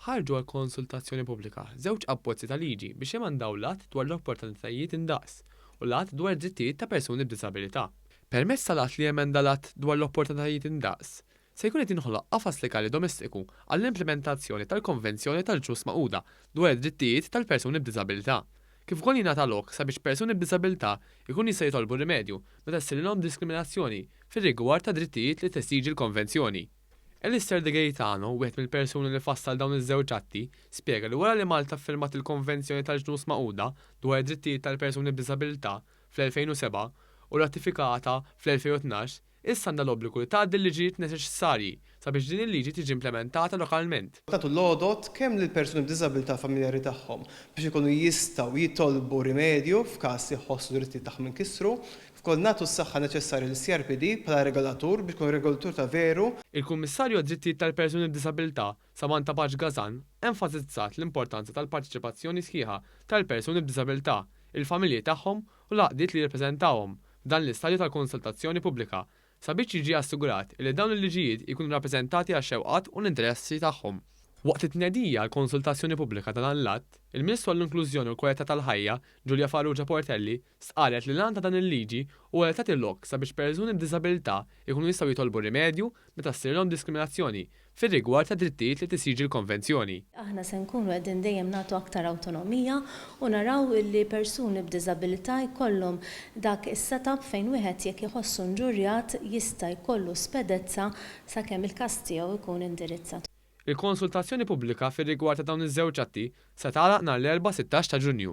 Ħarġu għal konsultazzjoni pubblika żewġ abbozzi ta' liġi biex jemandaw l-Att dwar l-Opportunitajiet Indaqs u l-Att dwar id-Drittijiet ta' Persuni b'Diżabilità. Permezz tal-Att li jemenda l-Att dwar l-Opportunitajiet Indaqs, se jkun qed jinħoloq qafas legali domestiku għall-implimentazzjoni tal-Konvenzjoni tal-Ġnus Magħquda dwar id-Drittijiet tal-Persuni b'Diżabilità, kif ukoll jingħata lok sabiex persuni b'diżabilità jkunu jistgħu jitolbu rimedju meta ssirilhom diskriminazzjoni fir-rigward tad-drittijiet li tesiġi l-Konvenzjoni. Alistair De Gaetano, wieħed mill-persuni li fassal dawn iż-żewġ atti, spjega li wara li Malta ffirmat il-Konvenzjoni tal-Ġnus Magħquda dwar id-Drittijiet tal-Persuni b'Diżabilità fl-2007 u rratifikatha fl-2012, issa għandha l-obbligu li tgħaddi l-liġijiet neċessarji sabiex din il-liġi tiġi implimentata lokalment. Nagħtu l-għodod kemm lill-persuni b'diżabilità u l-familjari tagħhom biex ikunu jistgħu jitolbu rimedju f'każ li jħossu li d-drittijiet tagħhom inkisru, Kif ukoll nagħtu s-saħħa neċessarja lis-CRPD bħala regolatur biex ikun regolatur ta' veru. Il-Kummissarju għad-Drittijiet tal-Persuni b'Diżabilità, Samantha Pace Gasan, enfasizzat l-importanza tal-parteċipazzjoni sħiħa tal-persuni b'diżabilità, il-familji tagħhom u l-għaqdiet li jirrappreżentawhom f'dan l-istadju tal-konsultazzjoni pubblika sabiex jiġi assigurat illi dawn il-liġijiet jkunu rappreżentati għax-xewqat u l-interessi tagħhom. Waqt it-tnedija għall-konsultazzjoni pubblika ta' dan l-att, il-Ministru għall-Inklużjoni u l-Kwalità tal-Ħajja, Julia Farrugia Portelli, stqarret li l-għan ta' dan il-liġi huwa li tagħti lok sabiex persuni b'diżabilità jkunu jistgħu jitolbu rimedju meta ssirilhom diskriminazzjoni fir-rigward tad-drittijiet li tesiġi l-Konvenzjoni. Aħna se nkunu qegħdin dejjem nagħtu aktar awtonomija u naraw illi persuni b'diżabilità jkollhom dak is-set-up fejn wieħed jekk iħossu nġurjat jista' jkollu spedezza sakemm il-każ tiegħu jkun indirizzat. Il-konsultazzjoni pubblika fir-rigward ta' dawn iż-żewġ atti se tagħlaq nhar l-Erbgħa 16 ta' Ġunju.